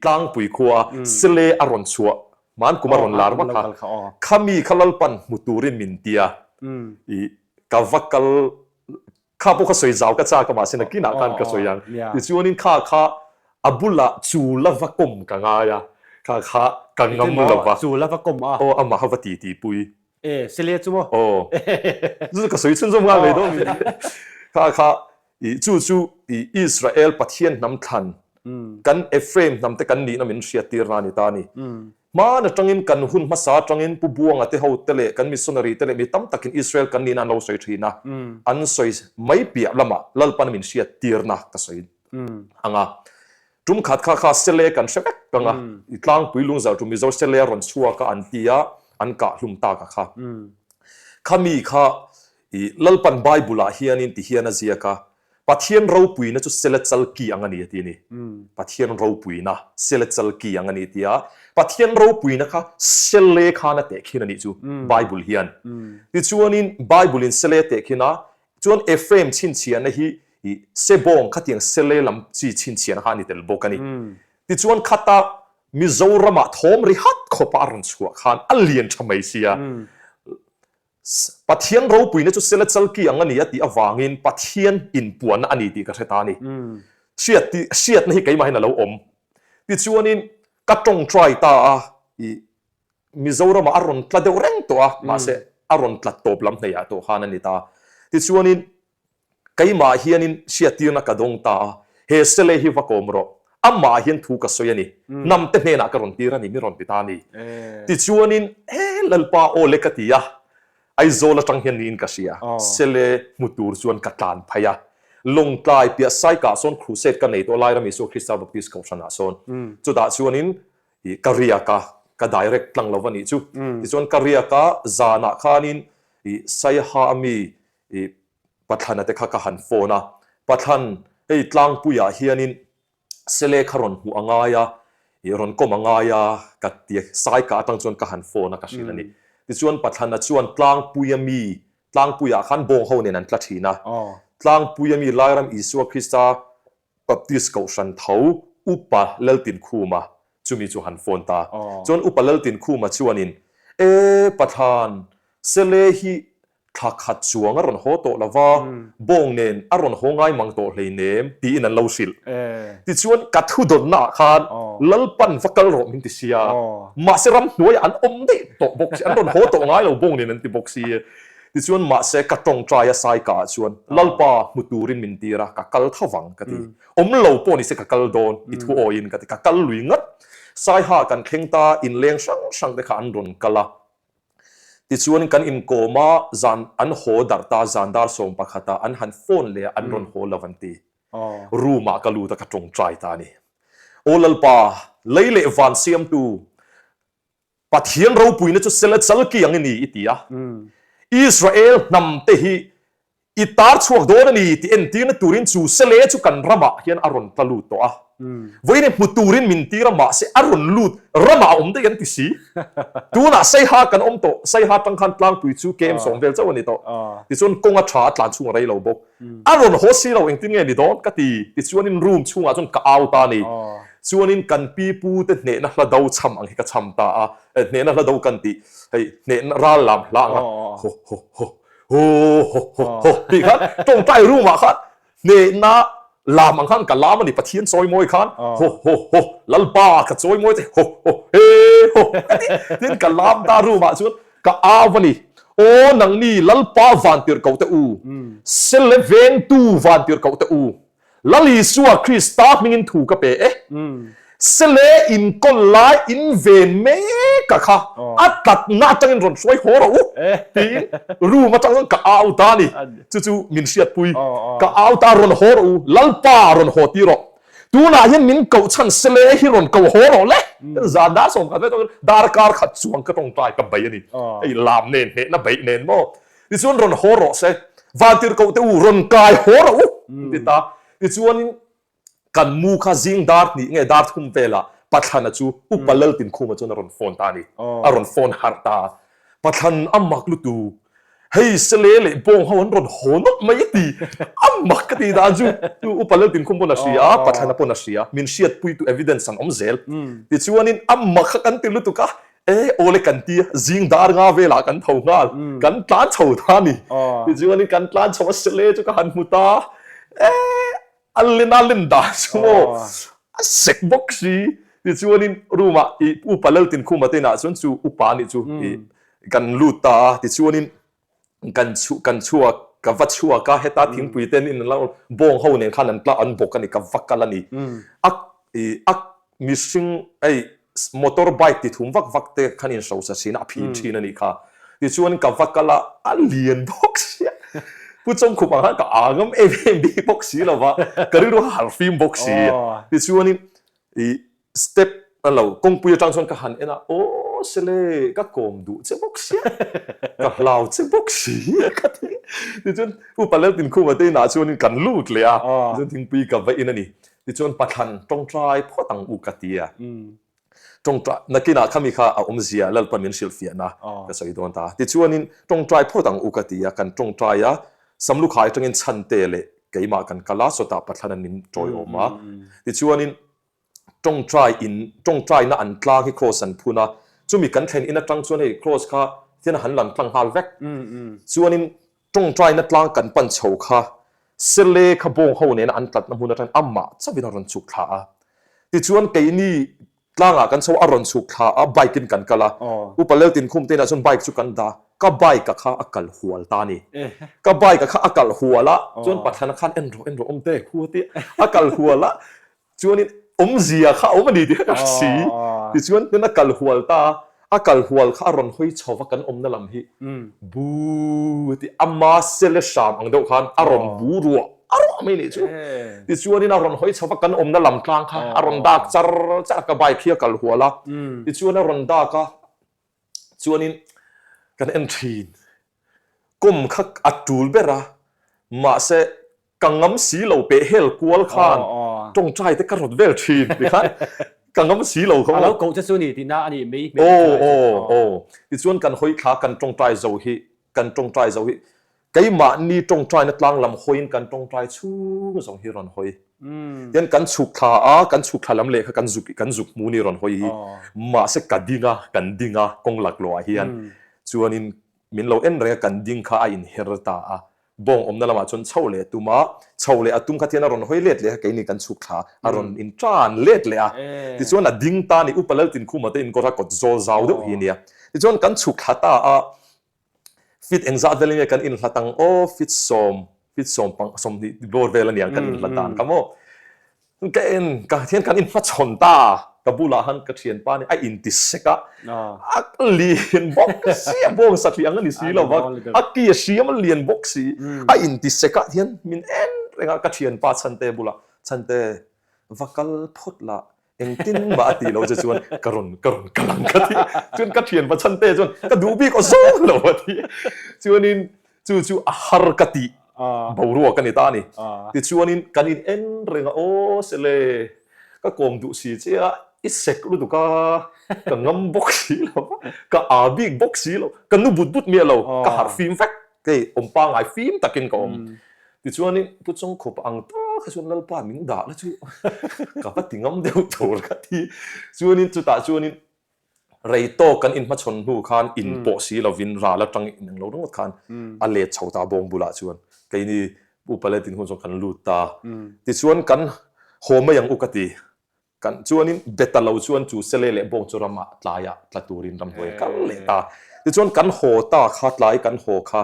Tlangpui khua Sele a rawn chhuah hman kum a rawn lar vak a, khami kha Lalpan hmu turin min ti a, i ka va kal kha pawh kha sawi zau ka chak a mahse nakinah khan ka sawi ang. Tichuanin kha kha a bulah chul a va kawm ka ngai a, kha kha ka ngam lo va. Chul a va kawm a. Aw amah kha va titi pui. E Sele chu maw? Aw. Chu ka sawi chhunzawm nghal mai dawn mi. Kha kha i chu chu i Israel Pathian hnam thlan. Kan Ephraim hnam te kan nihna min hriattirna a ni ta a ni. Hmaan atangin kan hun hmasa atangin Pu Buanga te ho te leh kan missionary te leh mi tam takin Israel kan nihna an lo sawi thin a, an sawi mai piah lamah Lalpan min hriattirna ka sawi ang a. Tum khat kha kha sele kan hre vek ang a, i tlangpui lungzal tum Mizo sele a rawn chhuak a an ti a, an kah hlum tak a kha. Khami kha i Lalpan Bible ah hianin ti hian a ziak a, Pathian ropuina chu sele chalki ang a ni a ti a ni. Pathian ropuina sele chalki ang a ni tia Pathian ropuina kha sele khan a tehkhin a nih chu Bible hian. Tichuanin Bible in sele a tehkhin a, chuan Ephraim chhinchhiahna hi i sebawng khatiang sele lam chi chhinchhiahna kha a ni tel bawk a ni. Tichuan khata Mizoramah thawm ri hat khawpa a rawn chhuah khan a lian tha mai sia. Pathian ropuina chu sela chalki ang a ni a tih avangin Pathian inpuanna a ni tih ka hre ta a ni. Hriat tih hriatna hi keimahin a lo awm. Tichuanin ka tawngtai ta a, i Mizoramah a rawn tla deuh reng tawh a, mahse a rawn tla tawp lam hnaihah tawh khan a ni ta. Tichuanin Keimah hianin hriattirna ka dawng ta a, he sele hi va kawm rawh. Amah hian thu ka sawi a ni. Hnamte hnenah ka rawn tir a ni, mi rawn ti ta a ni. Tichuanin, He Lalpa aw le ka ti a, Aizawl atang hian niin ka hria. Sele hmu tur chuan ka tlan phei a. Lawngtlai piah Saikah sawn crusade ka nei tawh Lairam Isua Krista Baptist Kohhranah sawn. Chutah chuanin ka riak a, ka direct tlang lo va nih chu. Tichuan ka riak a, zanah khanin Saiha ami I Pathlana te kha ka han phone a, Pathlan, hei tlangpuiah hianin sele kha rawn hmuh a ngai a, i rawn kawm a ngai a ka ti a, Saika atang chuan ka han phone a ka hrilh a ni. Tichuan Pathlana chuan tlangpuia mi, tlangpuiah khan bawng ho nen an tla thin a, tlangpuia mi Lairam Isua Krista Baptist Kohhran tho Upa Laltinkhuma chumi chu han phone ta. Chuan Upa Laltinkhuma chuanin, E Pathan, sele hi thla khat chuang a rawn haw tawh lo va, bawng nen a rawn haw ngai mang tawh hleinem tiin an lo hrilh. Tichuan ka thu dawnnaah khan Lalpan va kal rawh min ti sia, mahse ramhnuaiah an awm daih tawh bawk si, an rawn haw tawh ngai lo bawng nen an ti bawk si. Tichuan mahse ka tawngtai a Saika ah chuan Lalpa hmu turin min tir a, ka kal tho vang ka ti. Awm lo pawh nise ka kal dawn i thu awiin ka ti, ka kal lui ngat. Saiha kan thleng ta inleng hrang hrang te kha an rawn kal a. Tichuan kan inkawm a, zan an haw darh ta zan dar 11 ah an han phone leh a an rawn haw lo an ti. Room ah ka lut a ka tawngtai ta a ni. Aw Lalpa, lei leh van siamtu, Pathian ropuina chu sela chalki ang i ni i ti a. Israel hnam te hi i tar chhuak dawn a ni tih entirna turin chu sele chu kan ramah hian a rawn tla lut tawh a. Vawiin hmu turin min tir a mahse a rawn lut ramah a awm daih an ti si. Tunah Saiha kan awm tawh, Saiha tang khan tlangpui chu KM 10 vel chauh a ni tawh. Tichuan kawng a tha a tlan chhung a rei lo bawk. A rawn haw si lo engtin nge ni dawn ka ti. Tichuanin room chhungah chuan ka au ta a ni. Chuanin kan pi pu te hnehna hla do cham ang hi ka cham ta a, hnehna hla do kan tih hei hnehna ral lam hla ang a ho ho ho ho ho ho ho tih khan tawngtai room ah khan hnehna lam ang khan ka lam a ni Pathian chawi mawi khan ho ho ho Lalpa ka chawi mawi che ho ho he ho ka ti tin ka lam ta room ah chuan ka au a ni aw nangni Lalpa van tirh koh te u sele vengtu van tirh koh te u Lal Isua Krista hmingin thu ka pe e. Sele inkawl lai in ven mek a kha a tlatna atangin rawn hruai haw rawh u tiin room atang chuan ka au ta a ni. Chu chu min hriatpui. Ka au ta rawn haw rawh u, Lalpa rawn haw ti rawh. Tunah hian min koh chhan sele hi rawn ko haw rawh le. Zan dar 10 vel darkar khat chuang ka tawngtai ka bei a ni. Hei lam nen hnehna beih nen maw. Tichuan rawn haw rawh se, vantirhkoh te u rawn kai haw rawh u an ti ta. Tichuanin kan mu kha zing dar hnih nge dar thum velah Pathlana chu Upa Laltinkhuma chuan a rawn phone ta a ni. A rawn phone harh ta a. Pathlan a mak lutu, hei Sele leh Bawng ho an rawn haw nawlh mai a ti. A mak ka ti dan chu chu Upa Laltinkhum pawn a hria a, Pathlana pawn a hria. Min hriatpuitu evidence an awm zel. Tichuanin a mak kha kan ti lutuk a, E awle kan ti a, zing dar nga velah kan tho nghal, kan tlan chho ta a ni. Tichuanin kan tlan chho a sele chu ka han hmu ta, e a len a len dan chu maw a sek bawk si. Tichuanin room ah i upa Laltinkhuma te inah chuan chu upa anih chu i kan lut ta a, tichuanin kan chhu kan chhuak ka va chhuak a, heta thingpui te an in an lo bawng ho nen khan an tla an bawk a ni, ka va kal a ni. A. I a mihring hei motor bike ti thum vak vak te khan in hrosa thin a, a phin thin a nih kha. Tichuan ka va kal a, a lian bawk sia. Pu Chawngkhup ang khan ka a ngam em em bik bawk si lo va, ka rilru a harh fim bawk si. Tichuanin i step a lo kawngpui atang chuan ka han en a, aw sele ka kawm duh che bawk sia, ka hlau che bawk si ka ti. Tichuan Upa Laltinkhuma te inah chuanin kan lut leh a, tichuan thingpui ka va in a ni. Tichuan Pathlan tawngtai phawt ang u ka ti a. Tawngtai nakinah khami kha a awmzia Lalpan min hrilhfiahna ka sawi dawn ta. Tichuanin tawngtai phawt ang u ka ti a, kan tawngtai a, Samlukhai atangin Chhante leh keimah kan kal a, sawtah Pathlanan min tawiawm a. Tichuanin tawngtai in tawngtaina an tlang hi kraws an phun a, chumi kan thlen in atang chuan hei kraws kha hian a han lan tlang nghal vek. Chuanin Tawngtaina tlang kan pan chho kha Sele kha bawng ho nena an tlatna hmun atangin amah chauhin a rawn chhuk thla a. Tichuan keini tlangah kan chho a, a rawn chhuk thla a, bike in kan kal a. Upa Leltinkhum te inah chuan bike chu kan dah, ka bike a kha a kal hual ta a ni. Ka bike a kha a kal hual a, chuan Pathlana khan en rawh en rawh awm te khu a ti a, a kal hual a. Chuanin awmzia kha a awm a ni tih kha ka hre si. Tichuan tin a kal hual ta a, a kal hual kha a rawn hawi chho va kan awmna lam hi bu a ti ama sele hram ang deuh khan a rawn bu ruah a ruah mai nih chu. Tichuanin a rawn hawi chho va kan awmna lam tlang kha a rawn dak char char a, ka bike hi a kal hual a. Tichuan a rawn dak a, chuanin kan en thin. Kawm kha a tul ber a, mahse Ka ngam si lo peh hel kual khan tawngtai te ka rawt vel thin ti khan ka ngam si lo kha. A lo koh che chu ni tihna a nih mai hmel Aw aw aw tichuan kan hawi thla kan tawngtai zo hi kan tawngtai zo hi keimahni tawngtaina tlang lam hawiin kan tawngtai chhung zawng hi rawn hawi. Tian kan chhuk thla a kan chhuk thla lam leh kha kan zuk kan zuk hmu ni rawn hawi hi mahse ka ding a kan ding a kawng laklawh ah hian chuanin min lo en reng a kan ding kha a inher ta a Bawng awmna lamah chuan chho leh a tum a, chho leh a tum kha thian a rawn hawi let leh a, keini kan chhuk thla a rawn in tan let leh a. Tichuan a ding ta ni, Upa Laltinkhuma te inkawr a kawt zawl zau deuh hi a nia. Tichuan kan chhuk thla ta a, feet engzat vel nge kan inhlat ang aw, feet sawm, feet sawm pang 20 bawr vel a niang kan inhlat dan kha maw. Ka en ka thian kan inhmachhawn ta ka bulah han ka thianpa nih a inti sek a, a lian bawk si a bawng satliah ang a ni si lo va, a ki a hriam a lian bawk si, a inti sek a hian min en reng a ka thianpa Chhante bulah Chhante va kal phawt la engtin mah a tih loh che chuan ka rawn ka rawn kal ang ka ti chuan ka thianpa Chhante chuan ka duh bik aw zawng lo a ti chuanin Chu chu a har ka tih boruak a ni ta a ni. Tichuanin kan in en reng a, aw sele, ka kawm duh si che a, i sek lutuk a, ka ngam bawk si lo va, ka aa bik bawk si lo, ka nu but but miah lo, ka harh fim vek, kei awm pangngai fim takin ka awm. Tichuanin Pu Chawngkhup ang tak kha chuan Lalpa min dah la chu ka va ti ngam deuh tur ka ti. Chuanin chutah chuanin Rei tawk kan inhmachhawn hnu khan in pawh si lovin ral atang in englo ringawt khan a let chho ta bawng bulah chuan keini Pu Paletin hun chuan kan lut ta. Tichuan kan haw mai ang u ka ti. Kan chuanin be ta lo chuan chu sele leh bawng chu ramah tlaiah tla turin ramhnuai a kal leh ta. Tichuan kan haw ta kha tlai kan haw kha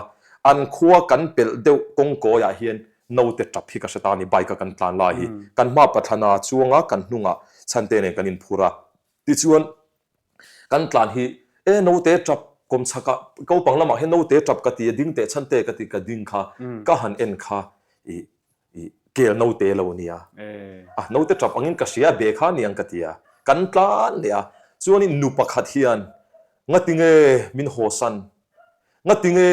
an khua kan pelh deuh kawngkawiah hian naute tap hi ka hre ta a ni bike a kan tlan lai hi. Kan hma Pathlana chuanga kan hnungah Chhante nen kan inphur a. Tichuan, kan tlan hi, E naute tap kawm chhakah kopang lamah hian naute tap ka ti a, ding teh chhan te ka ti ka ding kha, ka han en kha i i kel naute lo nia. A naute tap angin ka hria be kha niang ka ti a, kan tlan leh a. Chuanin nu pakhat hian ngatinge min hawsan Ngatinge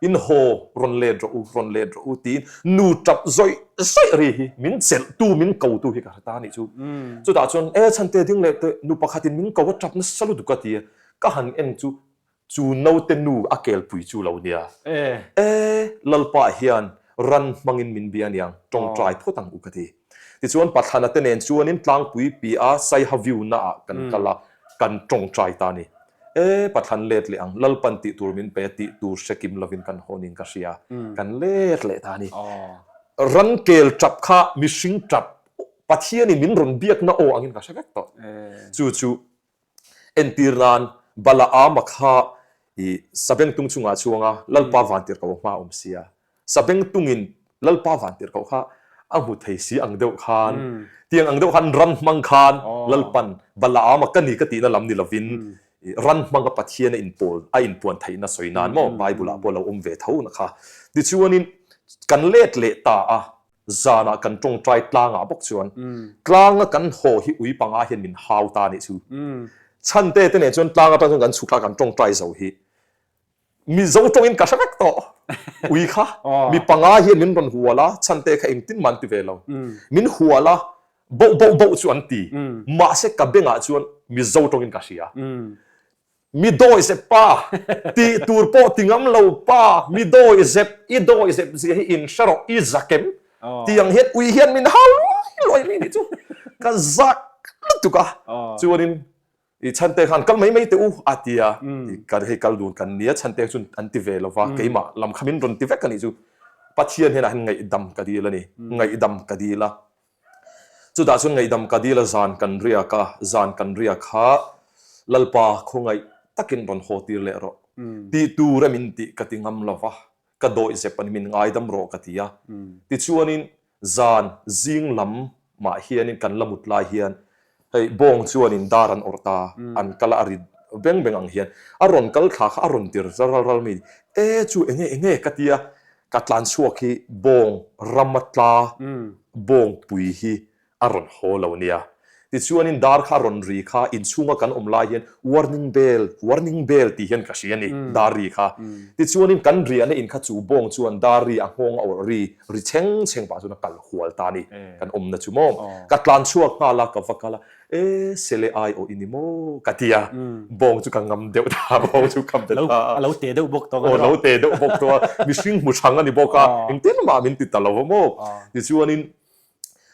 in haw rawn let rawh u, rawn let rawh u tiin nu tap zawih zawih ri hi min chelhtu, min kotu hi ka hre ta a nih chu. Chutah chuan e chhante ding leh teh nu pakhatin min ko a tap nasa lutuk a ti a, ka han en chu chu naute nu a kelpui chu lo nia. E Lalpa hian ran hmangin min bia aniang, tawngtai phawt ang u ka ti. Tichuan Pathlana te nen chuanin tlangpui piah Saiha view naah kan kal a, kan tawngtai ta a ni. E, Pathlan let leh ang, Lalpan tih tur min pe a tih tur hre kim lovin kan haw niin ka hria, kan let leh ta a ni. Ran kel tap kha mihring tap, Pathianin min rawn biakna aw angin ka hre vek tawh. Chu chu entir nan Balaama kha i Sabengtung chungah chuanga Lalpa vantirhkoh hma a awm sia. Sabengtungin Lalpa vantirhkoh kha. A hmu thei si ang deuh khan, tiang ang deuh khan ran hmang khan Lalpan Balaama ka ni ka tihna lam ni lovin ran hmanga Pathian a inpawl a inpuan theihna sawi nan maw Bible ah pawh lo awm ve tho na kha. Tichuanin kan let leh ta a, zanah kan tawngtai tlangah bawk chuan tlanga kan haw hi ui panga hian min hau ta nih chu. Chhante te nen chuan tlang atang chuan kan chhuk thla kan tawngtai zo hi Mizo tawngin ka hre vek tawh. Ui kha mi panga hian min rawn hual a, chhante kha engtin mah an ti ve lo. Min hual a, boh boh boh chu an ti. Mahse ka bengah chuan Mizo tawngin ka hria. Mi dawi zep pa, tih tur pawh ti ngam lo pa, mi dawi zep, i dawi zep zia hi in hre rawh, i zakem tih ang hian ui hian min hau luai luai mai nih chu. Ka zak lutuk a, chuanin I chhante khan kal mai mai teh u a ti a, ka hei kal dun kan nia chhante chuan an ti ve lo va, keimah lam kha min rawn ti vek a nih chu. Pathian hnenah hian ngaihdam ka dil a ni, ngaihdam ka dil a. Chutah chuan ngaihdam ka dil a zan kan riak a, zan kan riak kha Lalpa khawngaih takin rawn haw tir leh rawh tih tur a min tih ka ti ngam lo va, ka dawih zep a ni, min ngaidam rawh ka ti a. Tichuanin zan zing lam mah hianin kan la mut lai hian hei bawng chuanin dar an awrh ta, an kal a, a ri beng beng ang hian a rawn kal thla kha a rawn tir ral ral ral mai ni. E chu enge enge ka ti a, ka tlan chhuak hi bawng ram a tla bawngpui hi a rawn haw lo nia. Tichuanin dar kha a rawn ri kha inchhunga kan awm lai hian warning bell, warning bell tih hian ka hria a ni, dar ri kha. Tichuanin kan riahna in kha chu bawng chuan dar ri a nghawng a awrh ri, ri chheng chheng pah chuan a kal hual ta a ni, kan awmna chu maw. Ka tlan chhuak nghal a, ka va kal a, e sele ai awh i ni maw ka ti a, bawng chu ka ngam deuh ta, bawng chu ka bet ta. A lo te deuh bawk tawh a. Aw, lo te deuh bawk tawh a, mihring hmu hrang a ni bawk a, engtin mah min ti ta lo va maw. Tichuanin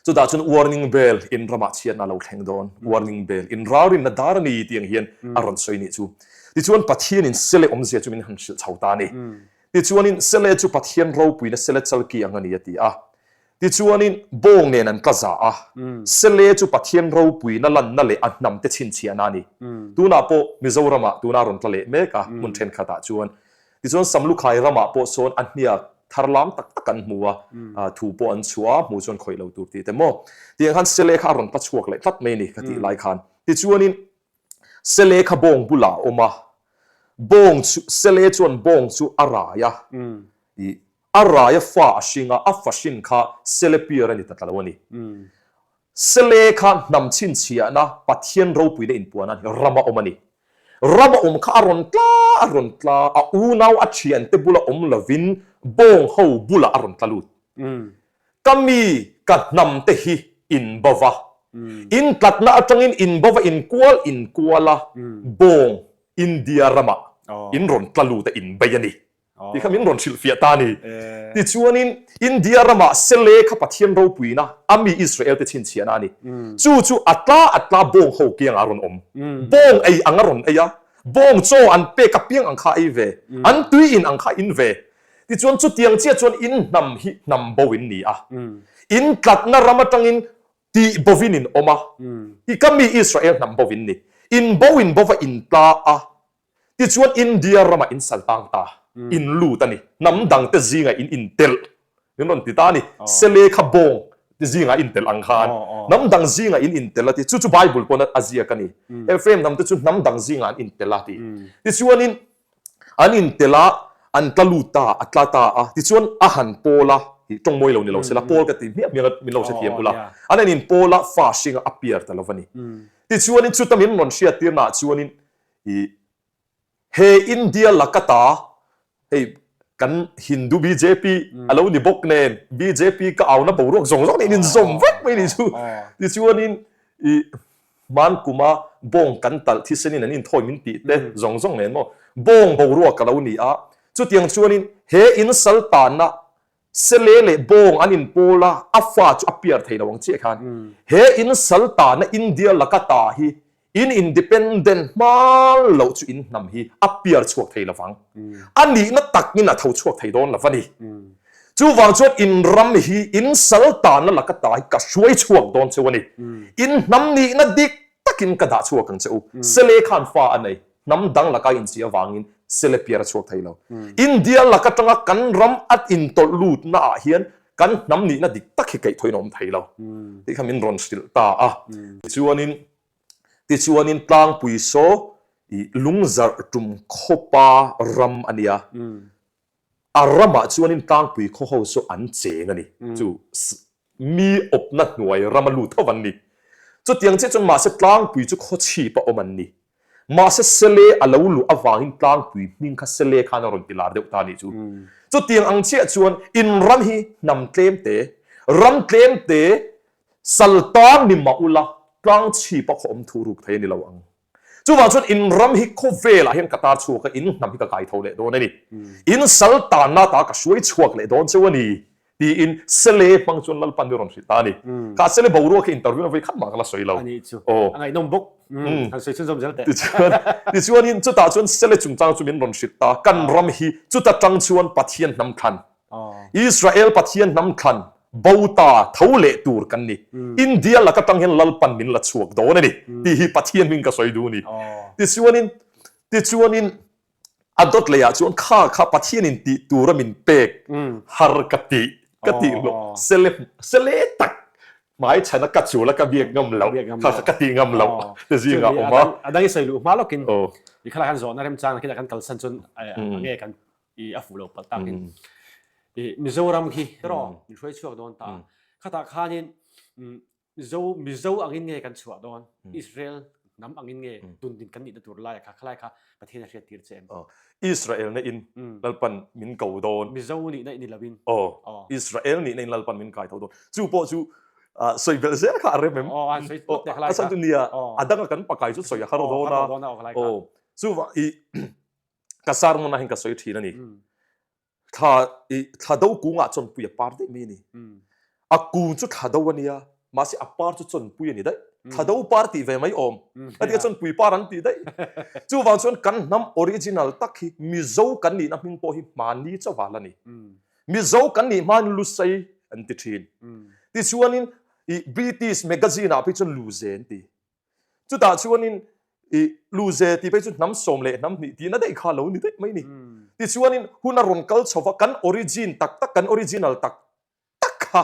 Chutah chuan warning bell in ramah chhiatna a lo thleng dawn, warning bell in ralrinna dar a ni tih ang hian a rawn sawi nih chu. Tichuan Pathianin sele awmzia chu min han hrilh chho ta a ni. Tichuanin sele chu Pathian ropuina sele chalki ang a ni a ti a. Tichuanin bawng nen an tla za a, sele chu Pathian ropuina lanna leh a hnamte chhinchhiahna a ni. Tunah pawh Mizoramah tuna rawn tla leh mek a hmun thenkhatah chuan Tichuan Samlukhai ramah pawh sawn a hniak thar lam tak tak an hmu a, thu pawh an chhuah a, hmu chuan khawih lo tur tih te maw. Tiang khan Sele kha a rawn tla chhuak leh tlat mai ni ka tih lai khan. Tichuanin Sele kha bawng bulah a awm a, bawng chu Sele chuan bawng chu a rai a, ih a rai a fa a hring a, a fa hrin kha Sele piar a ni ta tla lo a ni. Sele kha hnam chhinchhiahna Pathian ropuina inpuan a ni, rama awm a ni. Rama awm kha a rawn tla a rawn tla, a unau a thiante bula awm lovin bawng ho bulah a rawn tla lut. Ka mi, ka hnam te hi in bo va, in tlatna atangin in bo va in kual in kual a, bawng India ramah in rawn tla lut a in bei a ni. Tih kha min rawn hrilhfiah ta a ni. Tichuanin, India ramah Sele kha Pathian ropuina, a mi Israel te chhinchhiahna a ni. Chu chu a tla a tla bawng ho kiangah a rawn awm. Bawng ei ang a rawn ei a, bawng chaw an pek apiang ang kha a ei ve, an tui in ang kha a in ve. Tichuan chutiang chiah chuan in hnam hi hnam bo in ni a. In tlatna ram atangin tih bovin in awm a, i ka mi Israel hnam bovin ni. In bo in bova in tla a, Tichuan India ramah in sal tang ta, in lut a ni. Hnam dangte zingah in intelh, min rawn ti ta a ni. Sele kha bawng te zingah intelh ang khan hnam dang zingah in intelh a ti. Chu chu Bible pawn a ziak a ni. Ephraim hnamte chu hnam dang zingah an intelh a ti. Tichuanin an intelh a, an tla lut ta, a tla ta a. Tichuan a han pawl a, hi tawng mawi lo ni lo sela, pawl ka ti hmiah hmiah a, min lo hrethiam ula. An han inpawl a, fa hringa a piar ta lo va ni. Tichuanin chuta min rawn hriattirnaah chuanin I he India lakata hei kan Hindu bjp a lo ni bawk nen bjp ka auna boruak zawng zawng nen in zawm vek mai ni chu. Tichuanin i hman kuma bawng kan talh thisenin an inthawi min tih te zawng zawng nen maw bawng boruak a lo ni a. Chutiang chuanin he in sal tanna Sele leh bawng an inpawl a, a fa chu a piar thei lo ang chiah khan. He in sal tana India laka ta hi in independent hma loh chu in hnam hi a piar chhuak thei lovang. A nihna takin a tho chhuak thei dawn lo a ni. Chuvang chuan in ram hi in sal tana laka ta hi ka hruai chhuak dawn cheu a ni. In hnam nihna dik takin ka dah chhuak ang che u. Sele khan fa a nei. Hnam dang laka inchih avangin sele piar a chhuak thei lo. India lak atanga kan ram a intawlh lutna ah hian. kan hnam nihna dik tak hi kaihthawhin a awm thei lo tih kha min rawn hrilh ta a. Tichuanin tichuanin tlangpui saw i lungzarh tum khawpa ram a nia. A ramah chuanin tlangpui khaw ho chu an cheng a ni. Chu mi awpna hnuai rama lut ho an ni. Chutiang chiah chuan mahse tlangpui chu khaw chhip a awm an ni. Mahse Sele a lo luh avangin tlangpui hming kha Sele khan a rawn ti lar deuh ta a nih chu. Chutiang ang chiah chuan in ram hi hnam tlem te, ram tlem te sal tang ni mah ula tlang chhip a khaw awm thu ruk thei a ni lo ang. Chuvang chuan in ram hi khawvelah hian ka tar chhuak a, in hnam hi ka kai tho leh dawn a ni. In sal tanna ta ka hruai chhuak leh dawn cheu a ni, tiin Sele hmang chuan Lalpan hi rawn hrilh ta a ni. Kha Sele boruak hi interview na vawi khat mah ka la sawi lo. A nih chu. Aw. A ngaihnawm bawk. Han sawi chhunzawm zel teh. Tichuan, tichuanin chutah chuan Sele chungchang chu min rawn hrilh ta. Kan ram hi chuta tang chuan Pathian hnam thlan Israel Pathian hnam thlan bo ta tho leh tur kan ni. India laka tang hian Lalpan min la chhuak dawn a ni tih hi Pathian hming ka sawi duh a ni. Tichuanin, tichuanin a dawt leiah chuan kha kha Pathianin tih tura min pek har ka tih, ka tih hlawh sele, sele tak hmai chhana ka chul a ka biak ngam loh, kha kha ka tih ngam loh te zingah a awm a. A dang i sawi luh hma lawkin i khalai khan zawhna remchang khi kan kalsan chuan a nge kan i a fuh lo palh takin i Mizoram khi tiraw min hruai chhuak dawn ta khatah khanin Mizo Mizo angin nge kan chhuah dawn Israel hnam angin nge tundin kan nihna tur lai kha khalai kha Pathian a hriat tir che em Israel na in Lalpan min ko dawn Mizo nihna i ni lovin aw Israel nihna in Lalpan min kai tho dawn chu pawh chu sawi belh zel kha a rem em aw an sawi tawp te khalai kha a nia a danga kan pakai chu sawi a har dawn a aw chu i ka sermon ah hian ka sawi thin a ni. Thla i thla do kungah chawnpui a par daih mai a ni. A kung chu thla do a nia, mahse a par chu chawnpui a ni daih. Thla do par tih ve mai awm. A tia chawnpui par an tih daih. Chuvang chuan kan hnam original tak hi Mizo kan nihna hming pawh hi hmanni chauh a la ni. Mizo kan nih hmain Lusei an ti thin. Tichuanin i British magazine ah phei chuan Luze an ti. Chutah chuanin i Luze tih phei chu hnam sawm leh hnam hnih tihna daih kha lo ni daih mai ni. Tichuanin hun a rawn kal chho va, kan origin tak tak, kan original tak tak kha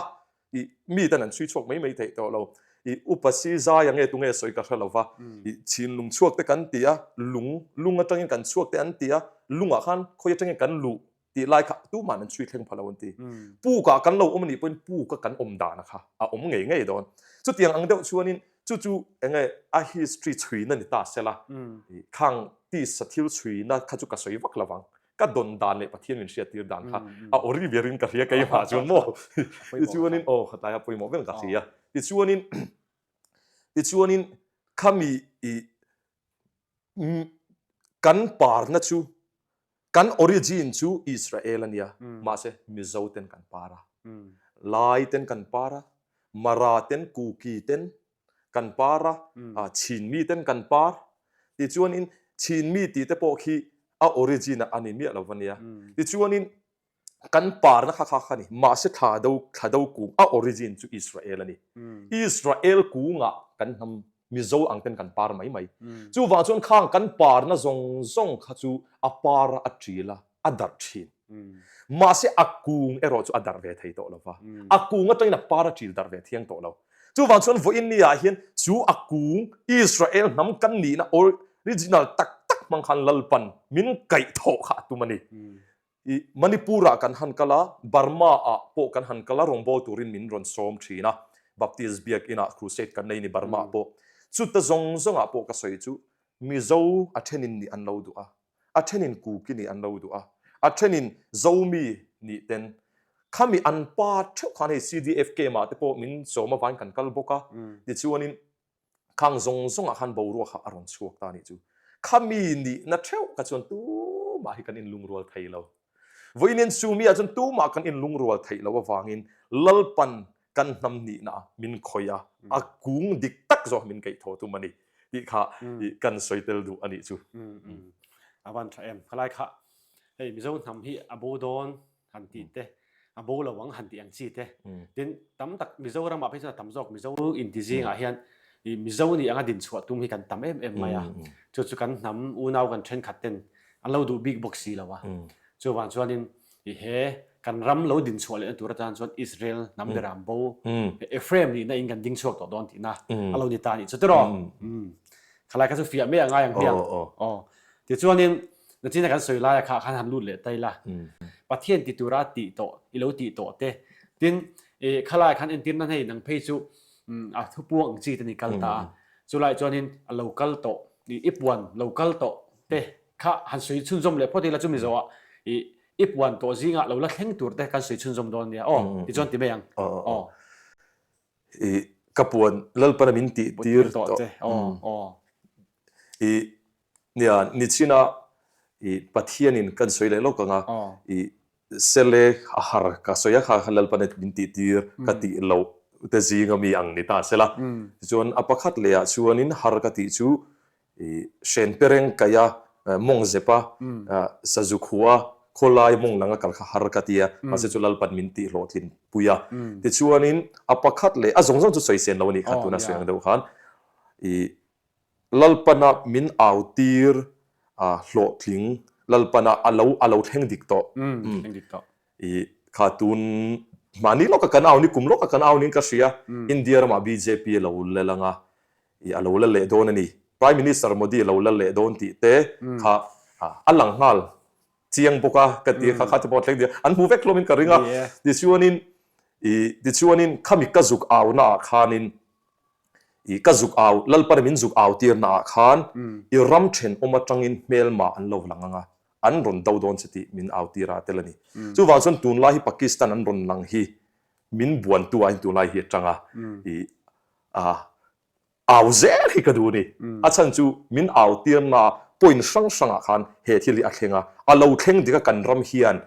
i mi ten an chhui chhuak mai mai theih tawh lo. I upa si zai ange tunge sawi ka hre lo va, i chin lung chhuak te kan ti a, lung lung atangin kan chhuak te an ti a, lungah khan khawi atangin kan luh tih lai kha tuman an chhui thleng pha lo an ti. Pukah kan lo awm a nih pawhin puka kan awm dana kha a awm ngei ngei dawn. Chutiang ang deuh chuanin chu chu enge a history chhuina ni ta sela khang tisa thil chhuina kha chu ka sawi vak lo vang. Ka dawn dan leh Pathian min hriattir dan kha a ori berin ka hria keimah chuan maw. Tichuanin aw khatlai a pawimawh vel ka hria. Tichuanin tichuanin khami i Kan parna chu kan origin chu Israel a nia, mahse Mizo ten kan par a, Lai ten kan par a, Mara ten Kuki ten kan par a, Chinmi ten kan par. Tichuanin Chinmi tih te pawh khi a origin a ni miah lo va nia. Tichuanin kan parna kha kha kha ni mahse thla do thla do kung a origin chu Israel a ni Israel kungah kan hnam Mizo ang ten kan par mai mai chuvang chuan khang kan parna zawng zawng kha chu a par a ṭil a a darh ṭhin mahse a kung erawh chu a darh ve thei tawh lo va a kung atangin a par a ṭil darh ve thiang tawh lo chuvang chuan vawiin ni ah hian chu a kung Israel hnam kan nihna original tak tak hmang khan Lalpan min kaihthawh kha a tum a ni. I Manipur ah kan han kal a, Burma ah pawh kan han kal a, rawngbâwl turin min rawn sawm thin a, Baptist biakin ah crusade kan nei ni Burma ah pawh. Chuta zawng zawng ah pawh ka sawi chu Mizo a thenin nih an lo duh a, a thenin Kuki nih an lo duh a, a thenin Zomi nih ten khami an pa theuh khan hei CDF camp ah te pawh min sawm avangin kan kal bawk a, tichuanin Khang zawng zawngah khan boruak kha a rawn chhuak ta anih chu. Khami nihna theuh kha chuan tumah hi kan inlungrual thei lo. Vawiin chumi ah chuan tumah kan inlungrual theih loh avangin Lalpan kan hnam nihna min khawih a, a kung dik tak zawk min kaih thaw tum a ni tih kha kan sawi tel duh anih chu. A van tha em. Khalai kha hei Mizo hnam hi a bo dawn han tih te, a bo lo ang han tih ang chi te. Tin, tam tak Mizoramah phei chuan a tam zawk Mizo inti zingah hian i Mizo nih anga din chhuah tum hi kan tam em em mai a. Chu chu kan hnam unau kan thenkhat ten an lo duh bik bawk si lo a. Chuvang chuanin i he kan ram lo din chhuah lehna tur atan chuan Israel hnam beram bo Ephraim nihna in kan ding chhuak tawh dawn tihna a lo ni ta a nih chu tiraw? Khalai kha chu fiah mai a ngai ang hmiang. Aw. Tichuanin nachina kan sawi laia kha khan han lut leh ta ila. Pathian ti tura a tih tawh i lo tih tawh te. Tin, khalai khan entir nan hei nang phei chu a thupuang ang chi te ni kal ta a. Chulai chuanin a lo kal tawh i puan lo kal tawh te kha han sawi chhunzawm leh phawt ila chumi zawhah i i puan tawh zingah lo la thleng tur te kan sawi chhunzawm dawn nia. Aw, tichuan ti mai ang. Aw. I ka puan Lalpana min tih tir tawh. I nia nichina i Pathianin kan sawi leh lawk ang a, i sele a har ka sawi a kha kha Lalpana min tih tir ka tih loh te zinga mi ang ni ta sela. Tichuan a pakhat leh ah chuanin har ka tih chu I hren pereng kaih a, mawng zep a, sazu khuh a, khawlai mawng lang a kal kha har ka ti a, mahse chu Lalpan min tih hlawhtlin pui a. Tichuanin a pakhat leh a zawng zawng chu sawi sen lo a nih kha tuna sawi ang deuh khan i Lalpana min au tir hlawhtling Lalpana a lo a lo thleng dik tawh. I kha tun mahni lawka kan au ni kum lawka kan au niin ka hria India ramah bjp a lo lel ang a, I a lo la leh dawn a ni. Prime Minister Modi a lo la leh dawn tih te kha a lang nghal chiang bawk a ka ti a, kha kha te pawh a thleng dih a, an hmu vek hlawmin ka ring a. Tichuanin i tichuanin khami ka zuk au naah khanin i ka zuk au Lalpana min zuk au tirna ah khan i ram thenawm atangin hmelma an lo lang ang a, an rawn do dawn che tih min au tir a tel a ni. Chuvang chuan tunlai hi Pakistan an rawn lang hi min buantu ah hian tunlai hi a tang a, i A au zel hi ka duh a ni. A chhan chu min au tirna point hrang hrangah khan he thil hi a thleng a, a lo thleng dik a kan ram hian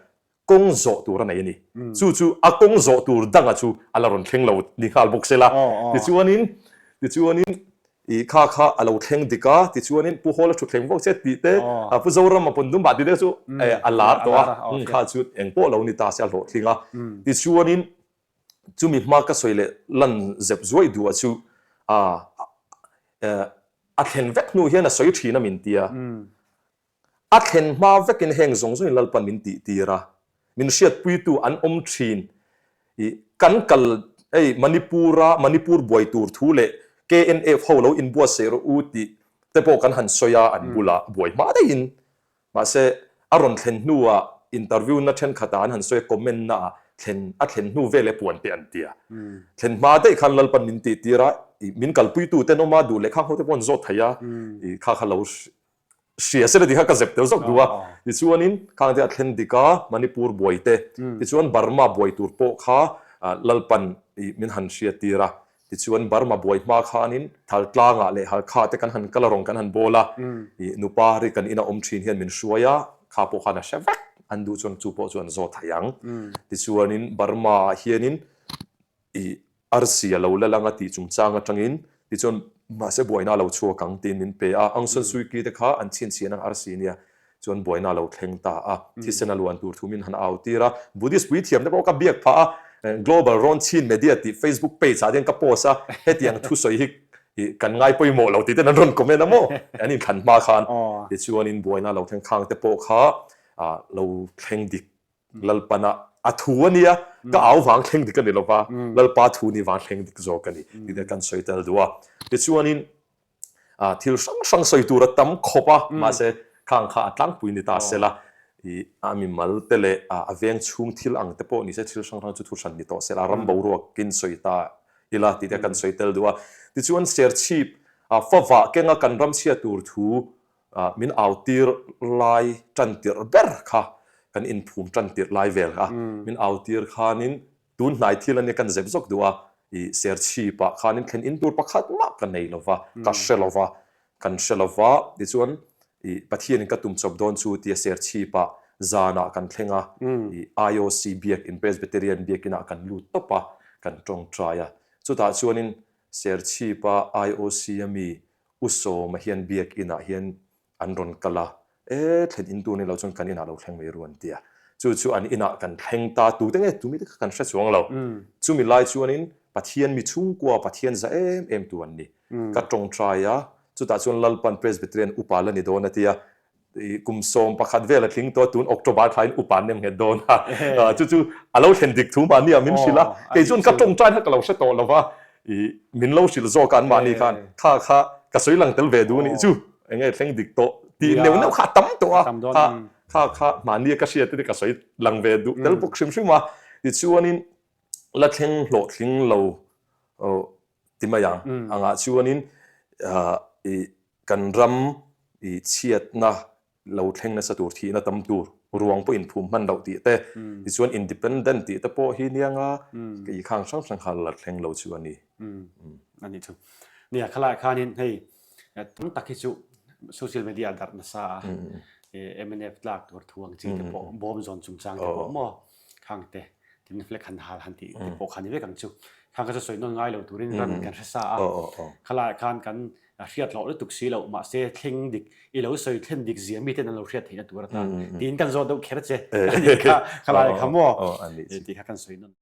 kawng zawh tur a nei a ni. Chu chu a kawng zawh tur danga chu a la rawn thleng lo ni nghal bawk se la. Tichuanin, tichuanin i kha kha a lo thleng dik a, tichuanin Pu Hawla thutthleng vawk che tih te, Pu Zorama pawn dum bah tih te chu a lar tawh a, kha chu engpawh lo ni ta se a hlawhtling a. Tichuanin Chumi hma ka sawi leh lan zep zuai duh a chu a a thlen vek hnu hian a sawi thin a min tia. A thlen hma vekin heng zawng zawngin Lalpan min tih tir a, min hriatpuitu an awm thin. I kan kal hei Manipur-a Manipur buai tur thu leh KNF ho lo inbuatsaih rawh u tih te pawh kan han sawi a an bulah buai hma daihin Mahse, a rawn thlen hnuah interview na thenkhatah an han sawi a, comment na ah thlen a thlen hnu vel e puan te an ti a. Thlen hma daih khan Lalpan min tih tir a, i min kalpuitu ten awm a, duh leh khang ho te pawh an zawt thei a, i kha kha lo hria se la ti kha ka zep tel zawk duh a. Tichuanin khang te a thlen dik a, Manipur buai te, tichuan Burma buai tur pawh kha Lalpan i min han hriat tir a, Tichuan Burma buai hma khanin Thaltlangah leh Halkha te kan han kal a rawng kan han bawl a, ih nupa ri kan ina awm thin hian min hruai a, kha pawh khan a hre vek, an duh chuan chu pawh chu an zawt thei ang. Tichuanin Burma ah hianin ih arsi a lo la lang a tih chungchang atangin tichuan mahse buaina a lo chhuak ang tiin min pe a, Aung San Suu Kyi te kha an chhinchhiah ang arsi nia chuan buaina a lo thleng ta a, thisen a luan tur thu min han au tir a, Buddhist puithiam te pawh ka biak phah a, Global Rawn Chin Media tih Facebook page ah hian ka post a, hetiang thusawi hi kan ngai pawimawh lo tih ten an rawn comment a maw, an inthlan hma khan tichuanin buaina a lo thleng khang te pawh kha lo thleng dik Lalpana a thu a nia, ka au vang thleng dik a ni lova, Lalpa thu ni vang thleng dik zawk a ni tih te kan sawi tel duh a. Tichuanin thil hrang hrang sawi tur a tam khawp a, mahse khang kha a tlangpui ni ta sela, i a mimal te leh a veng chhung thil ang te pawh ni se thil hrang hrang chu thu hran ni tawh sela, ram boruakin sawi ta ila tih te kan sawi tel duh a. Tichuan Serchhip favah kenga kan ram chhia tur thu Min au tir lai tan tirh ber kha kan inphum tan tirh lai vel kha min au tir khanin tun hnai thil ania kan zep zawk duh a, i Serchhip ah khanin thlen in tur pakhat mah ka nei lova, ka hre lova, kan hre lova tichuan i Pathianin ka tum chawp dawn chu tia Serchhip ah zanah kan thleng a, i IOC biakin Presbyterian biakinah kan lut tawp a, kan tawngtai a, chutah chuanin Serchhip a IOC a mi U Sawma hian biak inah hian an rawn kal a, E, thlen in tur ni lo chuan kan inah lo thleng mai ru an ti a. Chu chu an inah kan thleng ta, tute nge tumi te kha kan hre chuang lo. Chumi lai chuanin Pathian mi chhungkua, Pathian za em em tu an ni. Ka tawngtai a, chutah chuan Lalpan Presbyterian upa la ni dawn a ti a. Kum 11 vel a tling tawh a, tun October thlain upa an nem nghet dawn a. Chu chu a lo thlen dik thu mahni ah min hrilh a, kei chuan ka tawngtai kha ka lo hre tawh lo va, min lo hrilh zawk a anmahni khan kha kha ka sawi lang tel ve duh anih chu, eng nge thleng dik tawh tih neuh neuh kha a tam tawh a, kha kha kha mahni a ka hriat te ka sawi lang ve duh tel bawk hrim hrim a. Tichuanin la thleng hlawhtling lo ti mai ang angah chuanin Kan ram i chhiatna lo thleng nasa tur, thihna tam tur, ruang pawh inphum hman loh tih te, tichuan independent tih te pawh hi nia nga i khang hrang hrang kha la thleng lo chu a ni. A nih chu. Nia, khalaiah khanin hei tam tak hi chu social media a darh nasa a, mnf tlak tur thu ang chi te pawh, bawm zawn chungchang te pawh maw khang te, tin flag han hal han tih te pawh kha ni vek ang chu. Khang kha chu sawi nawn ngai lo turin ram kan hre sa a, khalaiah khan kan A hriat loh lutuk si loh, mahse thleng dik, i lo sawi thlen dik zia miten an lo hriat theihna tur atan tiin kan zawt deuh kher che a nih kha, khalai kha maw tih kha kan sawi nawn.